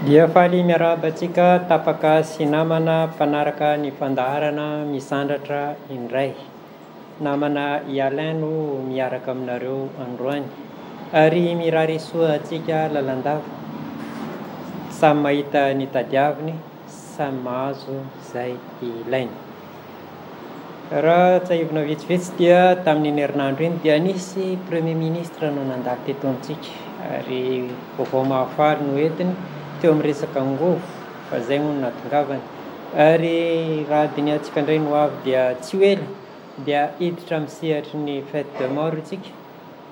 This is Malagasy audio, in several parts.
Dia faly miarahaba antsika tapaka sy namana mpanaraka ny fandaharana Misandratra indray. Namana i Alain no miaraka aminareo androany. Ary mirary soa antsika lalandava. Samy mahita ny tadiaviny, samy mahazo izay ilainy. Raha tsiahivina vitsivitsy dia tamin'iny herinandro iny dia nisy Premier ministre no nandalo teto amintsika ary vaovao mahafaly no entiny teo amin'ny resaka angovo fa izay moa no nahatongavany. Ary raha dinihantsika indray ny ho avy dia tsy ho ela dia hiditra amin'ny sehatry ny fête de mort isika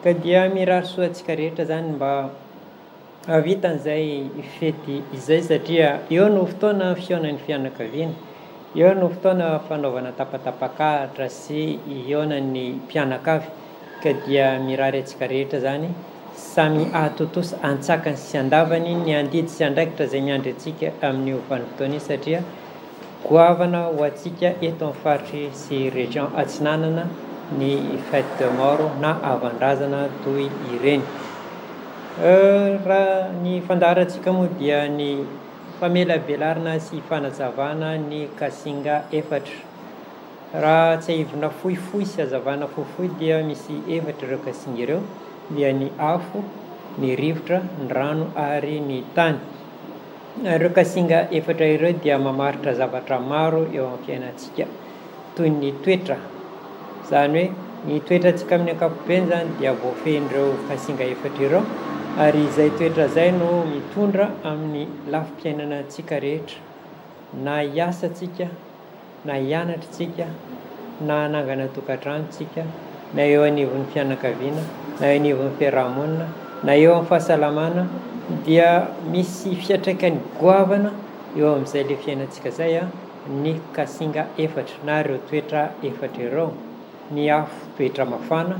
ka dia mirary soa antsika rehetra izany mba Hahavita an'izay fety izay satria eo no fotoana fihaonan'ny fianakaviana, eo no fotoana fanaovana tapatapakahatra sy hihaonan'ny mpianakavy ka dia mirary antsika rehetra izany samy hahatontosa antsakany sy andavany ny andidy sy andraikitra izay miandry antsika amin'io vanim-potoana io satria Goavana ho antsika eto amin'ny faritry sy région Atsinanana ny fête de mort na havan-drazana toy ireny. Raha ny fandaharantsika moa dia ny famelabelarana sy fanazavana ny kasinga efatra. Raha tsiahivina fohifohy sy hazavana fohifohy dia misy efatra ireo kasinga ireo dia ny afo, ny rivotra, ny rano ary ny tany. Ireo kasinga efatra ireo dia mamaritra zavatra maro eo amin'ny fiainantsika, toy ny toetra. Izany hoe ny toetrantsika amin'ny ankapobeny izany dia voafehin'ireo kasinga efatra ireo, ary izay toetra izay no mitondra amin'ny lafim-piainanantsika rehetra, na hiasa tsika, na hianatra isika, na hanangana tokantrano isika, na eo anivon'ny fianakaviana, na eo anivon'ny fiaraha-monina, na eo amin'ny fahasalamana, dia misy fiantraikany goavana eo amin'izay ilay fiainantsika izay ny kasinga efatra na ireo toetra efatra ireo. Ny afo toetra mafana,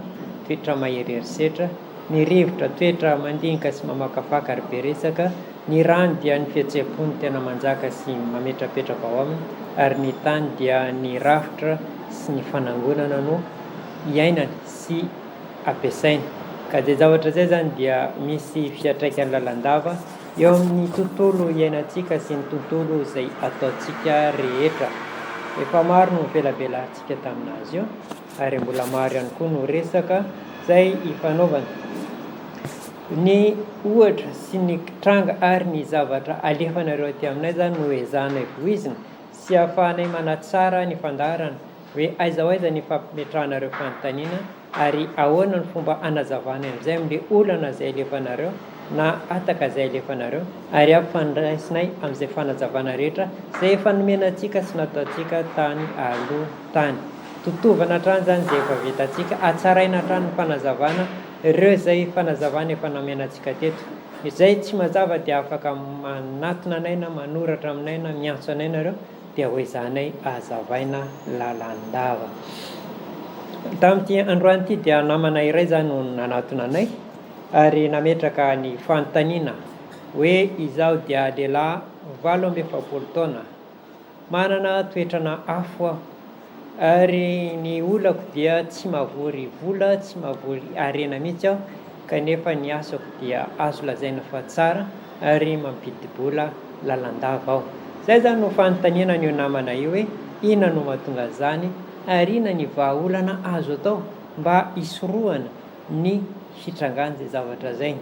toetra mahery herisetra, ny rivotra toetra mandinika sy mamakafaka ary be resaka, ny rano dia ny fihetseham-po no tena manjaka sy mametrapetraka ao aminy, ary ny tany dia ny rafitra sy ny fanangonana no iainany sy ampiasainy. Ka izay zavatra izay izany dia misy fiantraikany lalandava eo amin'ny tontolo iainantsika sy ny tontolo izay ataontsika rehetra. Efa maro no novelabelarintsika. tsika tamin'azy io ary mbola maro ihany koa no resaka izay ifanaovana. Ny ohatra sy ny tranga ary ny zavatra alefanareo aty aminay izany no ezahanay voizina sy ahafahanay manatsara ny fandaharana hoe aiza ho aiza ny fametrahanareo fanontaniana ary ahoana ny fomba hanazavanay amin'izay amin'ilay olana izay alefanareo na hataka izay alefanareo ary ampifandraisinay amin'izay fanazavana rehetra izay efa nomena antsika sy nataontsika tany aloha tany. Totovana hatrany izany izay efa vitantsika, hatsaraina hatrany ny fanazavana ireo izay fanazavana efa nomena antsika teto. Izay tsy mazava dia afaka manatona anay na manoratra aminay na miantso anay nareo dia ho ezahanay hazavaina lalandava. Tamin'ity androany ity dia namana iray izany no nanatona anay ary nametraka ny fanontaniana hoe izaho dia lehilahy 48 taona, manana toetrana afo aho ary ny olako dia tsy mahavory vola, tsy mahavory harena mihitsy aho kanefa ny asako dia azo lazaina fa tsara ary mampidi-bola lalandava aho. Izay izany no fanontaniana an'io namana io hoe inona no mahatonga an'izany ary inona ny vahaolana azo atao mba hisorohana ny fitrangan'izay zavatra izay.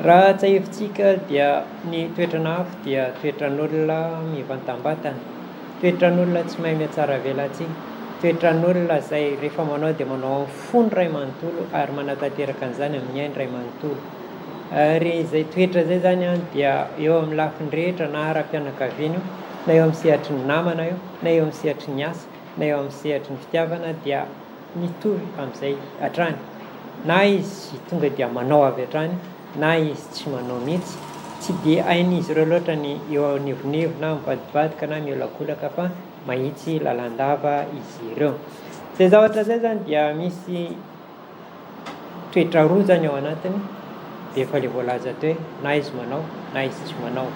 Raha tsiahivintsika dia ny toetran'afo dia toetran'olona mivantambatana, toetran'olona tsy mahay mihatsaravelatsihy, toetran'olona izay rehefa manao dia manao amin'ny fony iray manontolo ary manatanteraka an'izany amin'ny ainy iray manontolo. Ary izay toetra izay izany dia eo amin'ny lafiny rehetra na ara-pianakaviana io, na eo amin'ny sehatry ny namana io, na eo amin'ny sehatry ny asa, na eo amin'ny sehatry ny fitiavana dia mitovy amin'izay hatrany. Na izy tonga dia manao avy hatrany na izy tsy manao mihitsy. Tsy dia hain'izy ireo loatra ny eo anivonivo na mivadibadika na miolakolaka fa mahitsy lalandava izy ireo. Izay zavatra izay izany dia misy toetra roa izany ao anatiny dia efa ilay voalaza teo hoe na izy manao na izy tsy manao.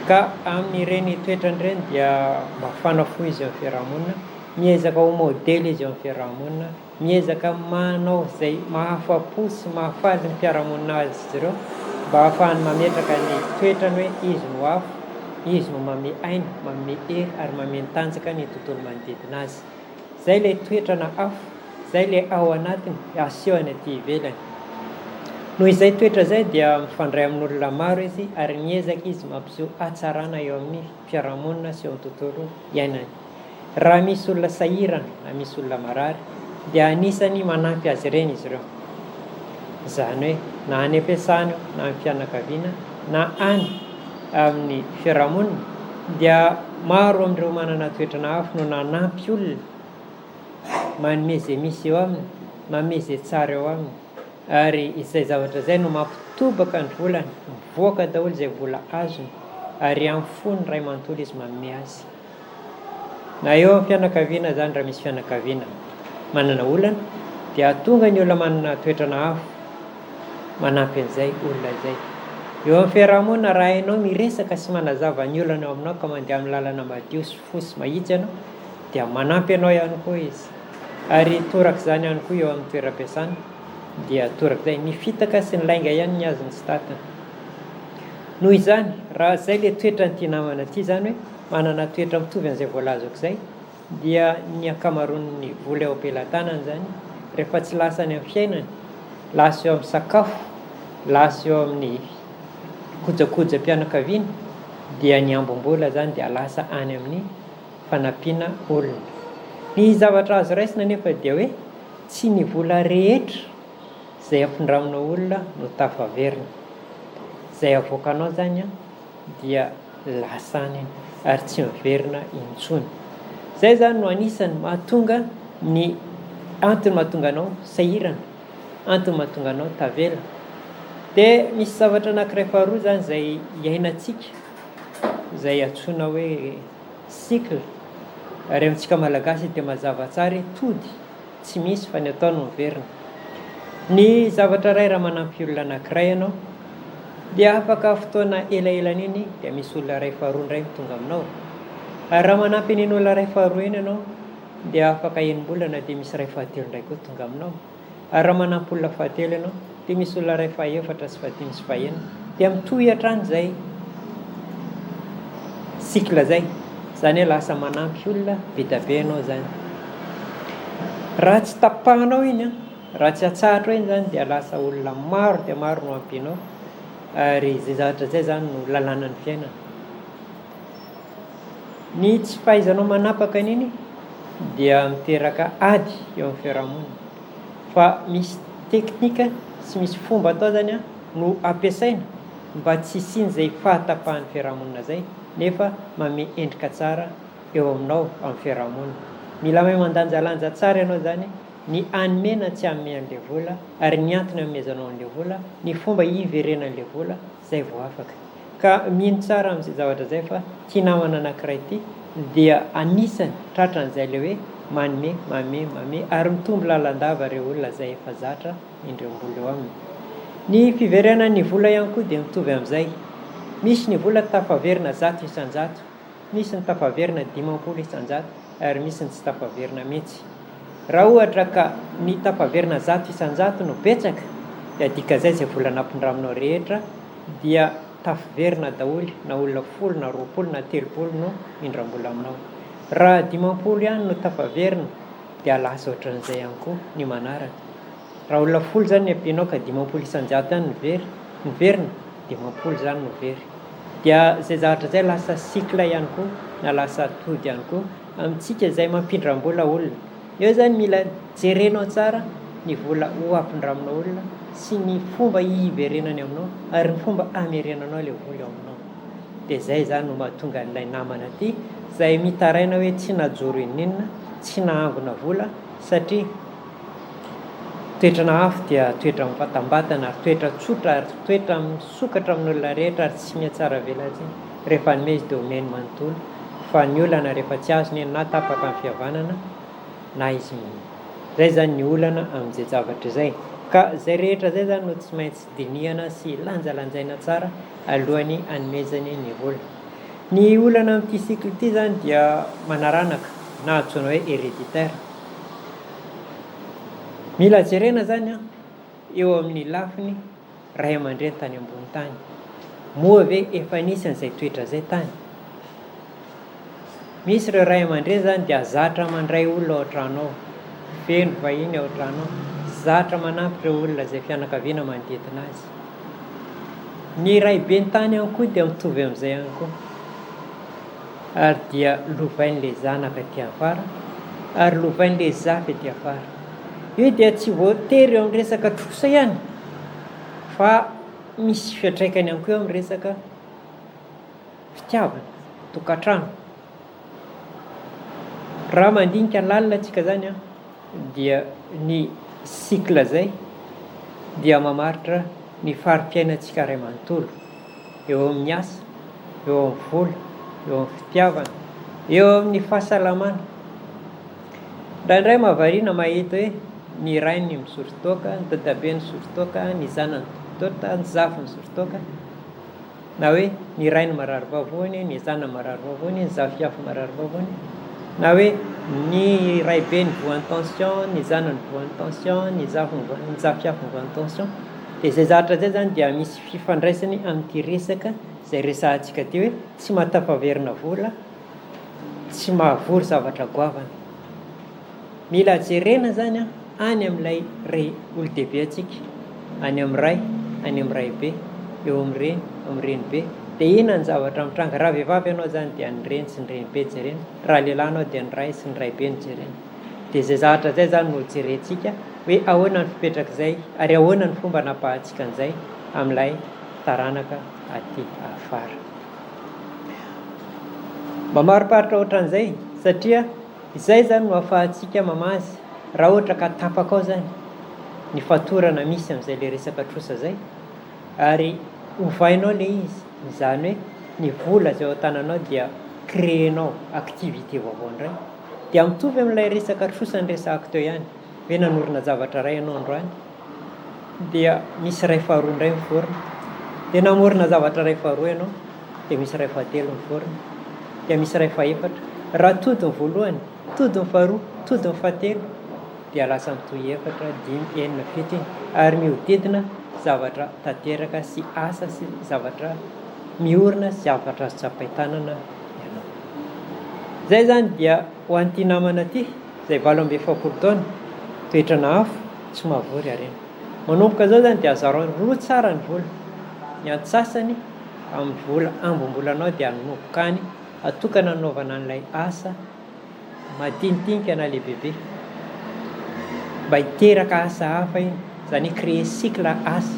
Ka amin'ireny toetrany ireny dia mafana fo izy eo amin'ny fiarahamonina, miezaka ho modely izy eo amin'ny fiarahamonina, miezaka manao izay mahafa-po sy mahafaly ny mpiara-monina azy izy ireo. mba hahafahany mametraka ny toetrany hoe izy no afo, izy no manome aina, manome hery ary manome ny tanjaka ny tontolo manodidina azy. Izay ilay toetrana afo, izay ilay ao anatiny asehony aty ivelany. Noho izay toetra izay dia mifandray amin'olona maro izy ary miezaka izy mampiseho hatsarana eo amin'ny fiarahamonina sy eo amin'ny tontolo iainany. Raha misy olona sahirana na misy olona marary dia anisany manampy azy ireny izy ireo. Izany hoe na any am-piasana io na amin'ny fianakaviana na any amin'ny fiarahamonina dia maro amin'ireo manana toetrana afo no nanampy olona manome izay misy eo aminy, manome izay tsara eo aminy ary izay zavatra izay no mampitobaka ny volany, mivoaka daholo izay vola azony ary amin'ny fony iray manontolo izy manome azy. Na eo amin'ny fianakaviana izany raha misy fianakaviana manana olana dia tonga ny olona manana toetrana afo manampy an'izay olona izay. Eo amin'ny fiaraha-monina raha hainao miresaka sy manazava ny olana eo aminao ka mandeha amin'ny lalana madio sy fo sy mahitsy ianao dia manampy anao ihany koa izy. Ary torak'izany ihany koa eo amin'ny toeram-piasana dia torak'izay. Ny fitaka sy ny lainga ihany ny azy no tsy tatiny. Noho izany, raha izay ilay toetran'ity namana ity izany hoe manana toetra mitovy an'izay voalazako izay dia ny ankamaroan'ny vola eo am-pelatanany izany rehefa tsy lasa any amin'ny fiainany, lasa eo amin'ny sakafo, lasa eo amin'ny kojakojam-pianakaviana dia ny ambim-bola izany dia lasa any amin'ny fanampiana olona. Ny zavatra azo raisina anefa dia hoe tsy ny vola rehetra izay ampindramina olona no tafaverina. Izay avoakanao izany an dia lasa any iny ary tsy miverina intsony. Izay izany no anisany mahatonga ny antony mahatonga anao sahirana, antony mahatonga anao tavela. Dia misy zavatra anankiray faharoa izany izay iainantsika izay antsoina hoe cycle ary amintsika Malagasy dia mazava tsara hoe tody. Tsy misy fa ny atao no miverina. Ny zavatra iray raha manampy olona anankiray ianao dia afaka fotoana elaelan'iny dia misy olona iray faharoa indray tonga aminao. Ary raha manampy an'iny olona iray faharoa iny ianao dia afaka enim-bolana dia misy iray fahatelo indray koa tonga aminao. Ary raha manampy olona fahatelo ianao dia misy olona iray fahefatra sy fahadimy sy fahenina dia mitohy hatrany izay cycle izay. Izany hoe lasa manampy olona be dia be ianao izany. Raha tsy tapahanao iny an, raha tsy atsahatrao iny izany dia lasa olona maro dia maro no ampianao ary izay zavatra izay izany no lalànan'ny fiainana. Ny tsy fahaizanao manapaka an'iny dia miteraka ady eo amin'ny fiarahamonina. Fa misy teknika sy misy fomba atao izany no ampiasaina mba tsy hisian'izay fahatapahan'ny fiarahamonina izay nefa manome endrika tsara eo aminao amin'ny fiarahamonina. Mila mahay mandanjalanja tsara ianao izany ny hanome na tsy hanome an'ilay vola ary ny antony hanomezanao an'ilay vola, ny fomba hiverenan'ilay vola, izay vao afaka. Ka mino tsara amin'izay zavatra izay fa ity namana anankiray ity dia anisany tratran'izay ilay hoe manome, manome, manome ary mitombo lalandava ireo olona izay efa zatra indreo-mbola eo aminy. Ny fiverenan'ny vola ihany koa dia mitovy amin'izay. Misy ny vola tafaverina 100%, misy ny tafaverina 50% ary misy ny tsy tafaverina mihitsy. Raha ohatra ka ny tafaverina 100% no betsaka dia dikazay izay vola nampindraminao rehetra dia tafiverina daholo na olona folo na 20 na 30 no mindram-bola aminao. Raha 50 ihany no tafaverina dia lasa ohatran'izay ihany koa ny manaraka. Raha olona folo izany ny ampianao ka 50% ihany no very, miverina, 50 izany no very. Dia izay zavatra izay lasa cycle ihany koa na lasa tody ihany koa amintsika izay mampindram-bola olona. Eo izany mila jerenao tsara ny vola ho ampindraminao olona sy ny fomba hiverenany aminao ary ny fomba hamerenanao ilay vola eo aminao. Dia izay izany no mahatonga an'ilay namana aty izay mitaraina hoe tsy najoro inoninona, tsy nahangona vola satria toetrana afo dia toetra mivatambatana ary toetra tsotra ary toetra misokatra amin'olona rehetra ary tsy mihatsara velatsihy. Rehefa hanome izy dia omeny manontolo fa ny olana rehefa tsy azony na tapaka ny fihavanana na izy mino. Izay izany ny olana amin'izay zavatra izay. Ka izay rehetra izay izany no tsy maintsy dinihana sy lanjalanjaina tsara alohan'ny hanomezany ny vola. Ny olana amin'ity cycle ity izany dia manaranaka na antsoina hoe héréditaire. Mila jerena izany eo amin'ny lafiny. ray aman-dreny tany ambony tany. Moa ve efa nisy an'izay toetra izay tany? Misy ireo ray aman-dreny izany dia zatra mandray olona ao an-trano ao, feno vahiny ao an-trano ao, zatra manampy ireo olona izay fianakaviana manodidina azy. Ny raiben-tany ihany koa dia mitovy amin'izay ihany koa. Ary dia lovain'ilay zanaka aty afara, ary lovain'ilay zafy aty afara. Io dia tsy voatery eo amin'ny resaka trosa ihany fa misy fiantraikany ihany koa eo amin'ny resaka fitiavana, tokantrano. Raha mandinika lalina tsika zany an, dia ny cycle zay dia mamaritra ny fari-piainantsika ray manontolo, eo amin'ny asa, eo amin'ny vola, eo amin'ny fitiavana, eo amin'ny fahasalamana. Indraindray mahavariana mahita hoe ny rainy misotro toaka, ny dadabeny misotro toaka, ny zanany misotro toaka, ny zafiny misotro toaka. Na hoe ny rainy marary vavony, ny zanany marary vavony, ny zafiafy marary vavony, na hoe ny raibeny voan'ny tension, ny zanany voan'ny tension, ny zafiny voan'ny, ny zafiafiny voan'ny tension. Dia izay zavatra izay izany dia misy fifandraisany amin'ity resaka izay resahantsika ity hoe tsy mahatafaverina vola, tsy mahavory zavatra goavana. Mila jerena izany an, any amin'ilay ray olon-dehibe antsika, any amin'ny ray, any amin'ny raibe, eo amin'ny reny, eo amin'ny renibe, dia inona ny zavatra mitranga? Raha vehivavy ianao izany dia ny reny sy ny renibe jerena, raha lehilahy ianao dia ny ray sy ny raibe no jerena. Dia izay zavatra izay izany no jerentsika hoe ahoana ny fipetrak'izay ary ahoana ny fomba anapahantsika an'izay amin'ilay taranaka aty afara. Mamariparitra ohatran'izay satria Izay izany no ahafahantsika mamazy raha ohatra ka tapaka ao izany ny fatorana misy amin'izay le resaka trosa izay ary ovainao le izy, izany hoe ny vola izay ao an-tananao dia créer-nao activité vaovao indray dia mitovy amin'ilay resaka trosa niresahako teo ihany hoe nanorina zavatra iray ianao androany dia misy iray faharoa indray miforona, dia namorona zavatra iray faharoa ianao dia misy iray fahatelo miforona, dia misy iray fahefatra. Raha tody ny voalohany, tody ny faharoa, tody ny fahatelo, dia lasa mitohy efatra, dimy, enina, fito iny, ary mihodidina zavatra tanteraka sy asa sy zavatra miorina sy zavatra azo tsapain-tanana ianao. Izay izany dia ho an'ity namana ity, izay 48 taona, toetrana afo, tsy mahavory harena. Manomboka izao izany dia zarao roa tsara ny vola. Ny antsasany amin'ny vola ambim-bolanao dia hanomboka any atokana hanaovana an'ilay asa madinidinika na lehibebe mba hiteraka asa hafa iny, izany hoe créer cycle asa.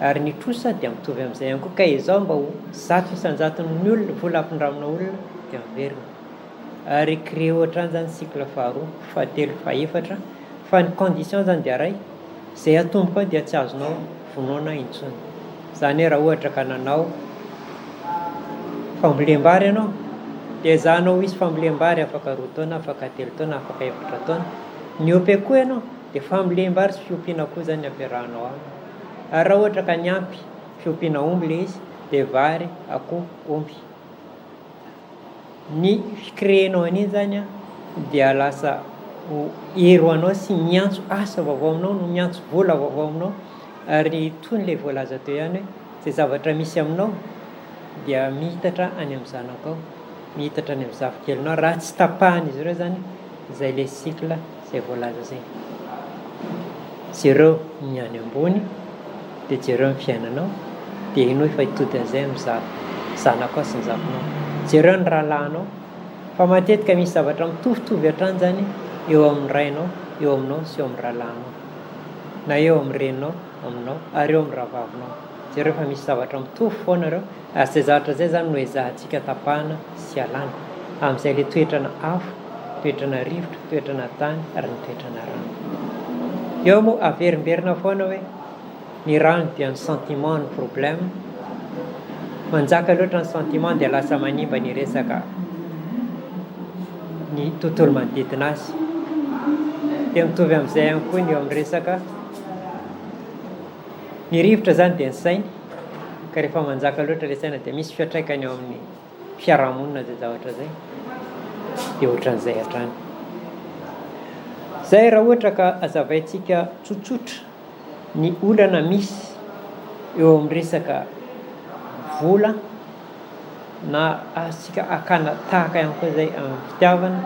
Ary ny trosa dia mitovy amin'izay ihany koa ka ezao mba ho 100%-n'ny olona, vola ampindramina olona dia miverina. Ary créer hatrany izany cycle faharoa, fahatelo, fahefatra. Fa ny condition zany dia ray, izay atomboka ao dia tsy azonao vonoina intsony. Izany hoe raha ohatra ka nanao fambolem-bary ianao, dia ezahanao ho hisy fambolem-bary afaka roa taona, afaka telo taona, afaka efatra taona. Niompy akoho ianao, dia fambolem-bary sy fiompiana akoho izany no ampiarahanao aminy. Ary raha ohatra ka niampy fiompiana omby ilay izy, dia vary, akoho, omby. Ny fi-créer-nao an'iny zany an, dia lasa ho hery ho anao sy miantso asa vaovao aminao no miantso vola vaovao aminao, ary toy ny ilay voalaza teo ihany hoe izay zavatra misy aminao dia miitatra any amin'ny zanakao, miitatra any amin'ny zafikelinao raha tsy tapahan'izy ireo zany izay ilay cycle izay voalaza izay. Jereo ny any ambony dia jereo ny fiainanao dia henoy fa hitody an'izay amin'ny zanakao sy ny zafinao. Jereo ny rahalahinao fa matetika misy zavatra mitovitovy hatrany izany eo amin'ny rainao, eo aminao sy eo amin'ny rahalahinao na eo amin'ny reninao, aminao ary eo amin'ny rahavavinao. Jereo fa misy zavatra mitovy foana ireo ary izay zavatra izay izany no ezahantsika tapahana sy alana amin'izay ilay toetrana afo, toetrana rivotra, toetrana tany ary ny toetrana rano. Eo moa averimberina foana hoe ny rano dia ny sentiment no problème, manjaka loatra ny sentiment dia lasa manimba ny resaka ny tontolo manodidina azy. Dia mitovy amin'izay ihany koa ny eo amin'ny resaka ny rivotra izany dia ny saina, ka rehefa manjaka loatra ilay saina dia misy fiantraikany eo amin'ny fiarahamonina izay zavatra izay dia ohatran'izay hatrany. Izay raha ohatra ka azavaintsika tsotsotra ny olana misy. eo amin'ny resaka vola na azontsika hakana tahaka ihany koa izay amin'ny fitiavana,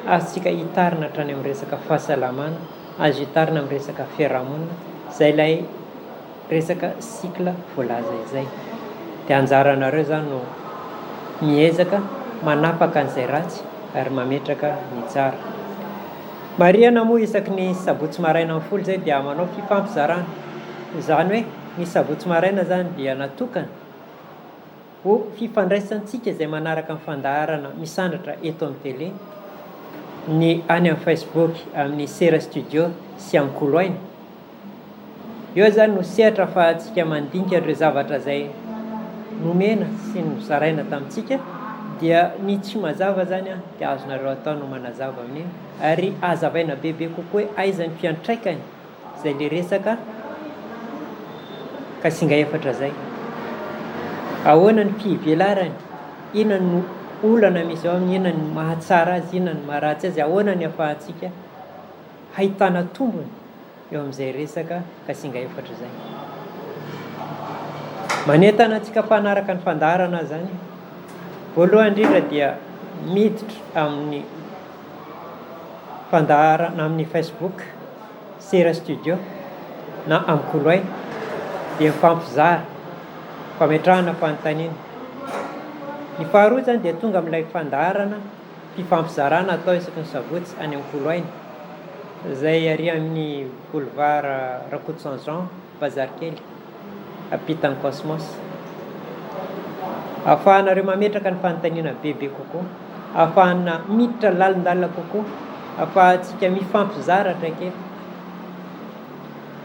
azontsika hitarina hatrany amin'ny resaka fahasalamana, azo hitarina amin'ny resaka fiarahamonina, izay ilay resaka cycle voalaza izay. Dia anjaranareo izany no miezaka manapaka an'izay ratsy ary mametraka ny tsara. Marihana moa isaky ny sabotsy maraina amin'ny folo izay dia manao fifampizarana. Izany hoe ny sabotsy maraina izany dia natokana ho fifandraisantsika izay manaraka ny fandaharana misandratra eto amin'ny télé, ny any amin'ny Facebook amin'ny Sera Studio sy amin'ny Koloaina. Eo izany no sehatra ahafahantsika mandinika ireo zavatra izay nomena sy nozaraina tamintsika dia ny tsy mazava izany dia azonareo atao no manazava amin'iny ary hazavaina bebe kokoa hoe aiza ny fiantraikany izay le resaka kasinga efatra izay. Ahoana ny fivelarany, inona no olana misy ao aminy, inona no mahatsara azy, inona no maharatsy azy, ahoana ny ahafahantsika hahitana tombony eo amin'izay resaka kasinga efatra izay. Manentana antsika mpanaraka ny fandaharana aho izany. Voalohany indrindra dia miditra amin'ny fandaharana amin'ny Facebook, Sera Studio na amin'ny Koloaina dia mifampizara, fametrahana fanontaniana. Ny faharoa izany dia tonga amin'ilay fandaharana fifampizarana atao isaky ny sabotsy any amin'ny Koloaina, izay ary amin'ny boulevard Rakotoson Jean, Bazary Kely, ampitan'ny Cosmos. Ahafahanareo mametraka ny fanontaniana bebe kokoa, ahafahana miditra lalindalina kokoa, ahafahantsika mifampizara traikefa.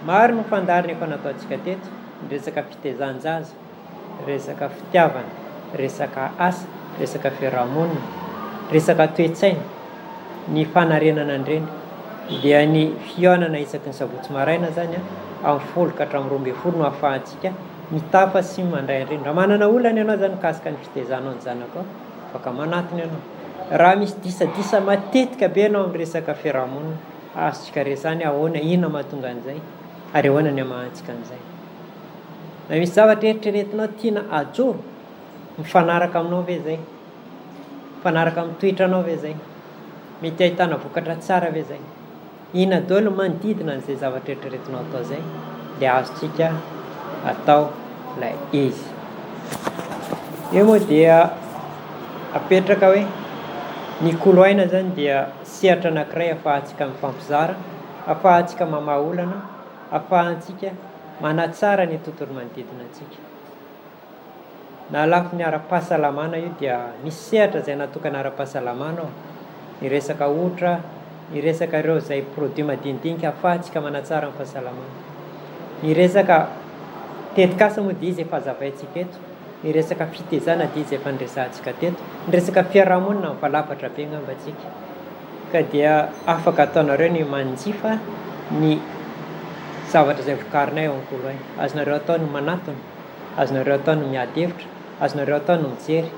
Maro ny fandaharana efa nataontsika teto, ny resaka fitezan-jaza. resaka fitiavana, resaka asa, resaka fiarahamonina, resaka toe-tsaina, ny fanarenana an'ireny dia ny fihaonana isaky ny sabotsy maraina izany amin'ny folo ka hatramin'ny 12 no ahafahantsika mitafa sy mandray an'ireny. Raha manana olana ianao izany mikasika ny fitaizanao ny zanakao, afaka manatona ianao. Raha misy disadisa matetika be ianao amin'ny resaka fiarahamonina, azontsika resahina hoe ahoana, inona mahatonga an'izay ary ahoana ny hamahantsika an'izay. Na misy zavatra eritreretinao tiana hajoro, mifanaraka aminao ve izay? Mifanaraka amin'ny toetranao ve izay? Mety ahitana vokatra tsara ve izay? Inona daholo ny manodidina an'izay zavatra eritreretinao atao izay dia azontsika atao ilay izy. Eo moa dia apetraka hoe ny kolo aina izany dia sehatra anankiray ahafahantsika mifampizara, ahafahantsika mamaha olana, ahafahantsika manatsara ny tontolo manodidina antsika. Na lafiny ara-pahasalamana io dia misy sehatra izay natokana ara-pahasalamana ao, ny resaka otra, ny resaka ireo izay produit madinidinika ahafahantsika manatsara ny fahasalamana. Ny resaka tetikasa moa dia izy efa hazavaintsika eto, ny resaka fitezana dia izy efa niresahantsika teto, ny resaka fiarahamonina mivalapatra be angamba tsika. Ka dia afaka ataonareo ny manjifa ny zavatra izay vokarinay ao Ankoloay. Azonareo atao ny manatona, azonareo atao ny miady hevitra, azonareo atao ny mijery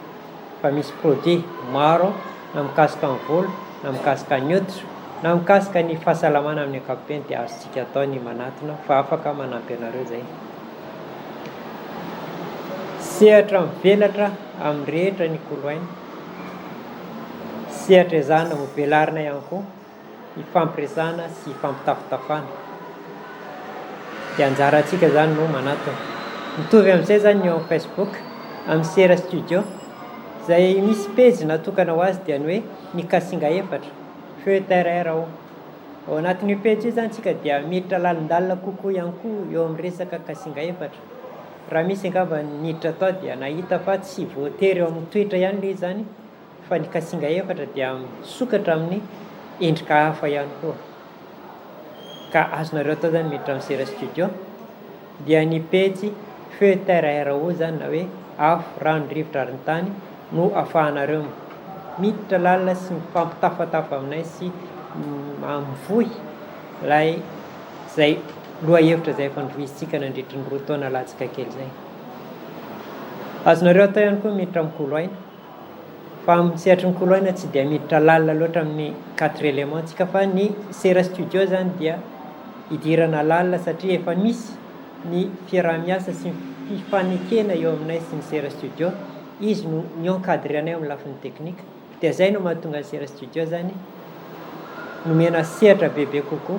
fa misy produit maro na mikasika ny volo, na mikasika ny hoditra, na mikasika ny fahasalamana amin'ny ankapobeny dia azontsika atao ny manatona fa afaka manampy anareo izay. Sehatra mivelatra amin'ny rehetra ny Koloaina. Sehatra ezahana ho velarina ihany koa hifampiresahana sy hifampitafitafana. Dia anjarantsika izany no manatona. Mitovy amin'izay izany ny eo amin'ny Facebook, amin'ny Sera Studio, izay misy pejy natokana ho azy dia ny hoe ny kasinga efatra, feu terre air eau. Ao anatin'io pejy io izany tsika dia miditra lalindalina kokoa ihany koa eo amin'ny resaka kasinga efatra. Raha misy angamba niditra tao dia nahita fa tsy voatery eo amin'ny toetra ihany ilay izy izany fa ny kasinga efatra dia misokatra amin'ny endrika hafa ihany koa. Ka azonareo atao izany miditra amin'ny Sera Studio dia ny pejy Feu Terre Air Eau izany na hoe afo, rano, rivotra ary ny tany no afahanareo miditra lalina sy mifampitafatafa aminay sy mivoy ilay izay lohahevitra izay efa novoizintsika nandritry ny roa taona latsaka kely izay. Azonareo atao ihany koa miditra amin'ny kolo aina, fa amin'ny sehatry ny kolo aina tsy dia miditra lalina loatra amin'ny quatre éléments tsika fa ny Sera Studio izany dia idirana lalina satria efa misy ny fiaraha-miasa sy ny. fifanekena eo aminay sy ny Sera Studio, izy no mi-encadrer anay amin'ny lafiny teknika, dia izay no mahatonga ny Sera Studio izany nomena sehatra bebe kokoa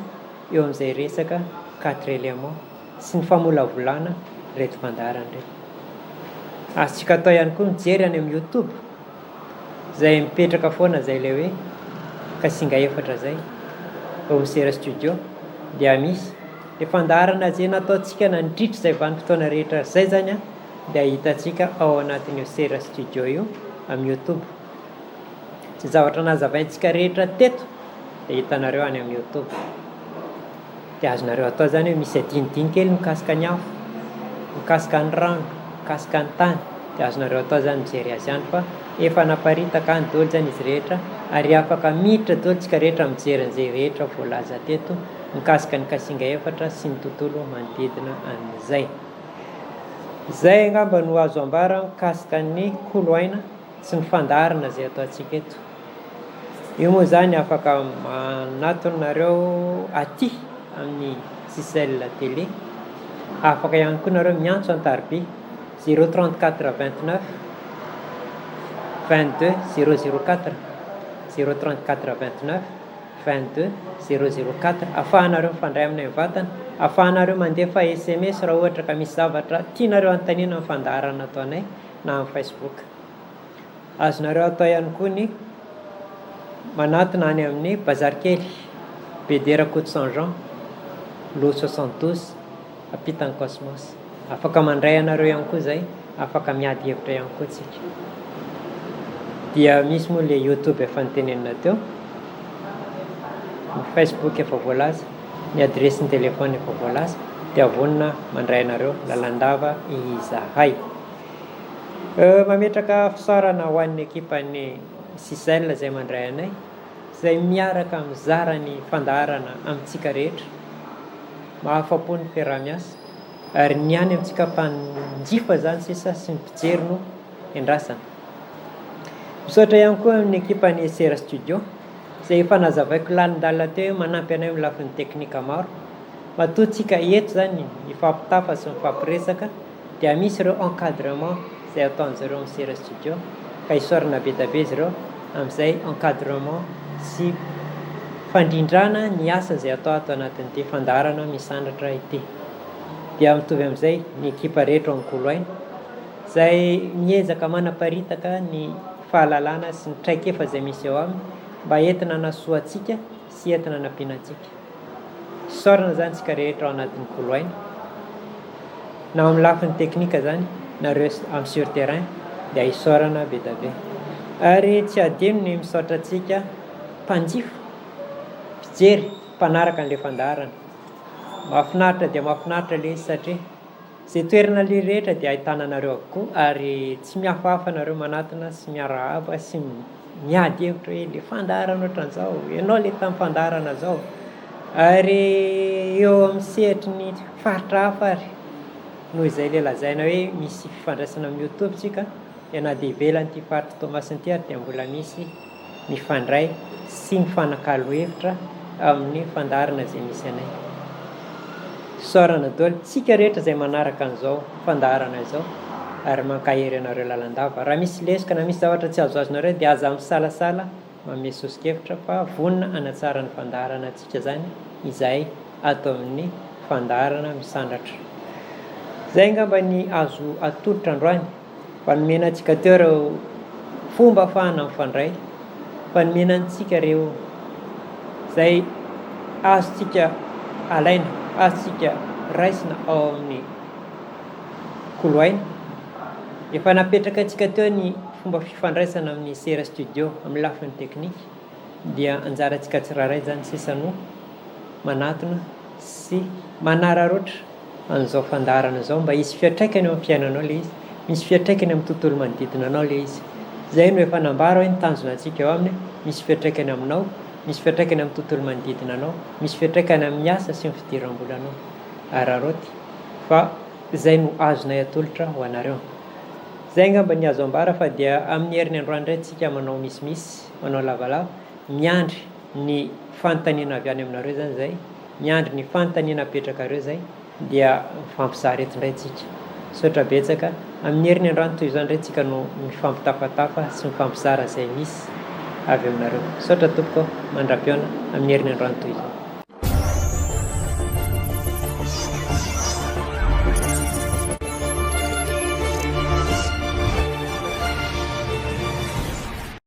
eo amin'izay resaka quatre éléments sy ny famolavolana ireto fandaharana ireto. Azontsika atao ihany koa mijery any amin'ny youtube izay mipetraka foana izay ilay hoe kasinga efatra izay ao amin'ny Sera Studio dia misy ilay fandaharana izay nataontsika nandritra izay vanim-potoana rehetra izay izany dia hitantsika ao anatin'io Sera Studio io amin'ny youtube. Izay zavatra nazavaintsika rehetra teto dia hitanareo any amin'ny youtube. Dia azonareo atao izany hoe misy adinodino kely mikasika ny afo, mikasika ny rano, mikasika ny tany, dia azonareo atao izany mijery azy any fa efa naparitaka any daholo izany izy rehetra ary afaka miditra daholo tsika rehetra mijery an'izay rehetra voalaza teto mikasika ny kasinga efatra sy ny tontolo manodidina an'izay. Izay angamba no azo ambara mikasika ny kolo aina sy ny fandaharana izay ataontsika eto. Io moa izany afaka manatona nareo aty amin'ny Sicel Télé. Afaka ihany koa nareo miantso an-tariby zéro 34 29 22 004, zéro 34 29 22 004 afahanareo mifandray aminay mivantana, afahanareo mandefa sms raha ohatra ka misy zavatra tianareo anontaniana amin'ny fandaharana ataonay na amin'ny Facebook. Azonareo atao ihany koa ny manatona any amin'ny Bazary Kely, BD Rakoto Saint Jean, lot 72, ampitan'ny Cosmos. Afaka mandray anareo ihany koa izay, afaka miady hevitra ihany koa tsika. Dia misy moa ilay YouTube efa notenenina teo, ny Facebook efa voalaza, ny adiresin'ny téléphone efa voalaza, dia vonona mandray anareo lalandava izahay. Mametraka fisaorana ho an'ny ekipan'ny Sicel izay mandray anay, izay miaraka mizara ny fandaharana amintsika rehetra. Mahafa-po ny fiaraha-miasa ary ny any amintsika mpanjifa izany sisa sy ny mpijery no endrasana. Misaotra ihany koa amin'ny ekipan'ny Sera Studio izay efa nazavaiko lalindalina teo hoe manampy anay amin'ny lafiny teknika maro. Matoa tsika eto izany mifampitafa sy mifampiresaka dia misy ireo encadrement izay ataon'izareo amin'ny Sera Studio ka isaorana be dia be izy ireo amin'izay encadrement sy fandrindrana ny asa izay atao ato anatin'ity fandaharana misandratra ity. Dia mitovy amin'izay ny ekipa rehetra ao amin'ny Koloaina izay miezaka manaparitaka ny fahalalana sy ny traikefa izay misy eo aminy mba entina hanasoa antsika sy entina hanampiana antsika. Isaorana izany isika rehetra ao anatin'ny Koloaina, na amin'ny lafiny teknika izany, na ireo amin'ny sur terrain dia isaorana be dia be. Ary tsy adino ny misaotra antsika mpanjifa, mpijery, mpanaraka an'ilay fandaharana. Mahafinaritra dia mahafinaritra ilay izy satria izay toerana aleha rehetra dia ahitana anareo avokoa ary tsy mihafahafa nareo manatona sy miarahaba sy miady hevitra hoe le fandaharana ohatran'izao, ianao le tamin'ny fandaharana zao. Ary eo amin'ny sehatry ny faritra hafa ary noho izay le lazaina hoe misy fifandraisana amin'ny youtube tsika dia na dia ivelan'ity faritr'i Toamasina ity ary dia mbola misy mifandray sy mifanakalo hevitra amin'ny fandaharana izay misy anay. Isaorana daholo tsika rehetra izay manaraka an'izao fandaharana izao ary mankahery anareo lalandava. Raha misy lesoka na misy zavatra tsy azoazonareo dia aza misalasala manome soso-kevitra fa vonona hanatsara ny fandaharana antsika izany izahay ato amin'ny fandaharana misandratra. Izay angamba ny azo atolotra androany. Fa nomena antsika teo ireo fomba ahafahana mifandray, fa nomena antsika ireo izay azontsika alaina, azontsika raisina ao amin'ny koloaina. Efa napetraka antsika teo ny fomba fifandraisana amin'ny Sera Studio amin'ny lafiny teknika, dia anjarantsika tsirairay izany sisa no manatona sy manararaotra. an'izao fandaharana izao mba hisy fiantraikany eo amin'ny fiainanao ilay izy, misy fiantraikany amin'ny tontolo manodidina anao ilay izy. Izay no efa nambara hoe ny tanjona antsika eo aminy, misy fiantraikany aminao, misy fiantraikany amin'ny tontolo manodidina anao, misy fiantraikany amin'ny asa sy ny fidiram-bolanao. Araraoty fa izay no azonay atolotra ho anareo. Izay angamba ny azo ambara fa dia amin'ny heriny androany indray tsika manao misimisy, manao lavalava, miandry ny fanontaniana avy any aminareo izany izay. Miandry ny fanontaniana apetrakareo zay dia mifampizara eto indray tsika. Misaotra betsaka. Amin'ny heriny androany toy izao indray tsika no mifampitafatafa sy mifampizara izay misy avy aminareo. Misaotra tompoko. Mandra-pihaona amin'ny heriny androany toy izao.